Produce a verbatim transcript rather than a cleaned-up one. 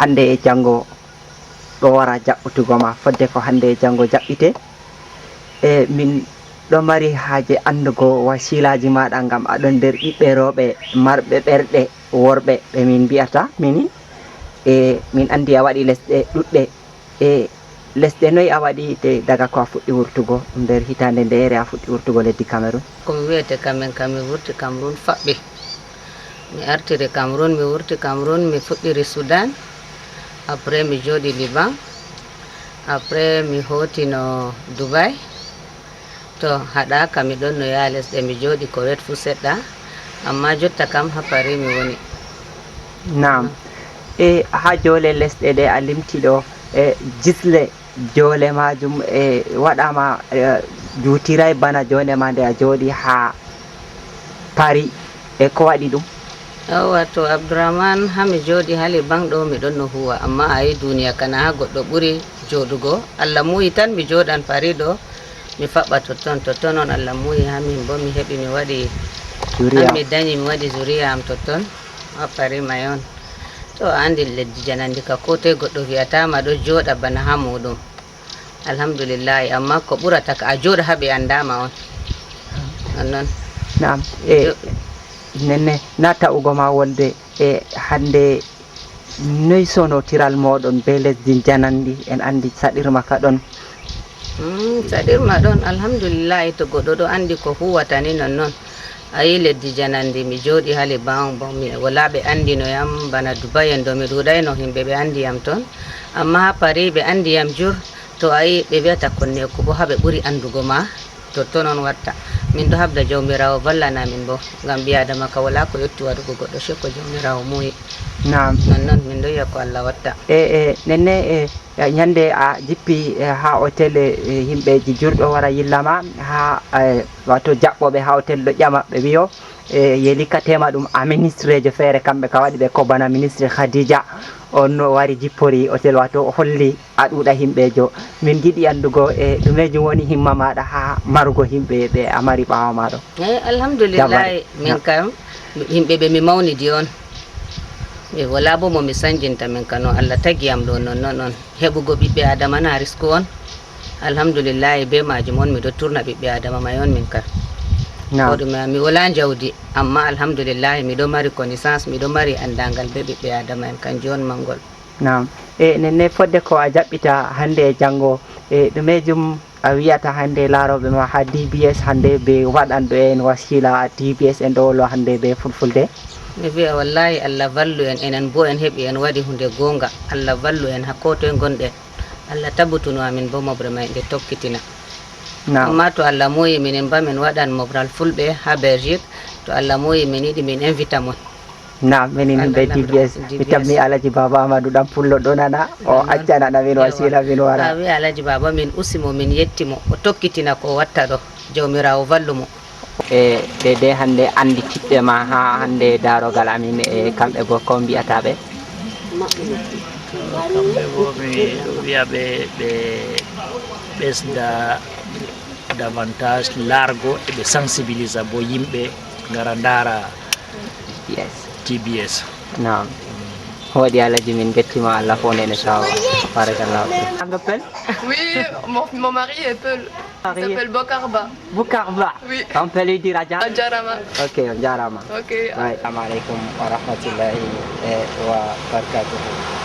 hannde e janngo ɗo wara jaɓɓutugo ma, fodde ko hannde e janngo jaɓɓite. E min ɗo mari haaje anndugo wasiilaaji maaɗa, ngam aɗon nder ɓiɓɓe rewɓe marɓe ɓerɗe worɓe ɓe min mbi'ata minin. E min anndi a waɗi lesɗe ɗuɗɗe. E lesɗe noy a waɗi de daga ko a fuɗɗi wurtugo nder hitaande ndeere a fuɗɗi wurtugo leddi Cameroun? Ko mi wiyete Cameroun, kam mi wurti Cameroun faɓɓi. Mi artiri Cameroun, mi wurti Cameroun, mi fuɗɗiri Sudan. Après mi jooɗi Liban. Après mi hootino Dubai. To haɗaaka, mi ɗon no yaha lesɗe, mi jooɗi Kowet fu seɗɗa. Amma jotta kam ha Paris mi woni. Naam. E ha joole lesɗe ɗe a limti ɗo, e gisle joole majum, e waɗama, e juutiray bana jonde ma nde a jooɗi ha Paris, e ko waɗi ɗum? Awa to Abdourahmane, ha mi jooɗi ha Liban ɗo, mi ɗon no huwa, amma a yi duniya kana ha goɗɗo ɓuri jooɗugo. Allah muuyi tan mi jooɗan Paris ɗo, mi faɓɓa totton. Totton on Allah muuyi ha min bo mi heɓi mi waɗi, zuriya. An mi dañi mi waɗi zuriya am totton ha Paris may on. To a andi leddi janandi ka ko toye goɗɗo wi'ata ma ɗo jooɗa bana ha muɗum. Alhamdulillahi, amma ko ɓurata ka a jooɗa ha ɓe andama on. Non non. Naam. E nenne na ta'ugo ma wolde e hande noy sonotiral moɗon be lesdi janandi, en andi saɗirma ka ɗon. Mm, saɗirma ɗon, alhamdulillahi, to goɗɗo ɗo andi ko huwata ni non non. A yi leddi janandi, mi jooɗi ha Liban, bon, mi wala ɓe andino yam bana Dubai en ɗo, mi ɗuɗayno himɓe ɓe andi yam ton. Amma ha Paris ɓe andi yam jur, to a yi ɓe wi'ata konneeku bo ha ɓe ɓuri andugo ma, totton on watta. Min ɗo habda Jawmiraawo vallana min bo, ngam ɓii Adama ka wala ko yotti waɗugo goɗɗo, se ko Jawmiraawo muuyi. Naam. Non non, min ɗo wi'a ko Allah watta. E, e, nenne, e, e, nyande a jippi, e, ha hotel, e, e, himɓeji jur ɗo wara yillama, ha, e, wato jaɓɓoɓe ha hotel ɗo ƴama, ɓe wi'o, e, ye likkatema ɗum a ministrejo feere, kamɓe ka waɗi ɓe ko bana ministre Khadija, on no wari jippori hotel, wato o holli a ɗuuɗa himɓejo. Min giɗi andugo, e, ɗumejum woni himma maɗa ha marugo himɓe ɓe a mari ɓawo maɗo? Eyi, alhamdulillahi, min kam, himɓe ɓe mi mawnidi on. Mi wala bo mo mi sanjinta min ka no Allah tagi am ɗo non non on. Heɓugo ɓiɓɓe Adama na risku on. Alhamdulillahi, be majum on miɗo turna ɓiɓɓe Adama may on min ka. Naam. Ko ɗume mi wala jawdi, amma alhamdulillahi miɗo mari connaissance, miɗo mari andangal be ɓiɓɓe Adama en, kanjum on mangol. Naam. E nenne fodde ko a jaɓɓita hande e jango, e ɗumejum a wiyata hande laaroɓe ma ha D B S hande be waɗanɗo en wasila D B S en ɗo wolo hande be fulfulde? Mi wiya wallahi Allah vallu en, enen bo en heɓi en waɗi hunde gonga. Allah vallu en ha ko toye gonɗen. Allah tabutuno amin bo mobre may nde tokkitina. Naam. Amma to Allah muyi minin ba min waɗan mobral fulɓe ha Belgique, to Allah muyi min yiɗi min invita mon. Naam, minin himɓe D B S, mi tammi Alaji Baba Amadou ɗan pullo ɗo nana, o accana na min wasila min wara. A wi Alaji Baba min usi mo, min yetti mo, o tokkitina ko o watta ɗo, Jawmiraawo vallu mo. E ɓe de hande andi tiɓɓe ma ha hande darogal amin, e kamɓe go ko mbiyata ɓe? Kamɓe bo mi wiya ɓe, ɓe ɓesda davantage largo, e ɓe sensibilisa bo yimɓe ngara ndara. Yes. T B S. Naam. Waɗi Alaji, min gettima, Allah fo nene sawa. Barakallahu. An appel? Oui, mon, mon mari est Peul. Il s'appelle Bokarba. Bokarba. Oui. On peut lui dire Adja? A jarama. Ok, on jarama. Ok. Ouais. Assalamu alaikum wa rahmatullahi, eh, wa barakatuh.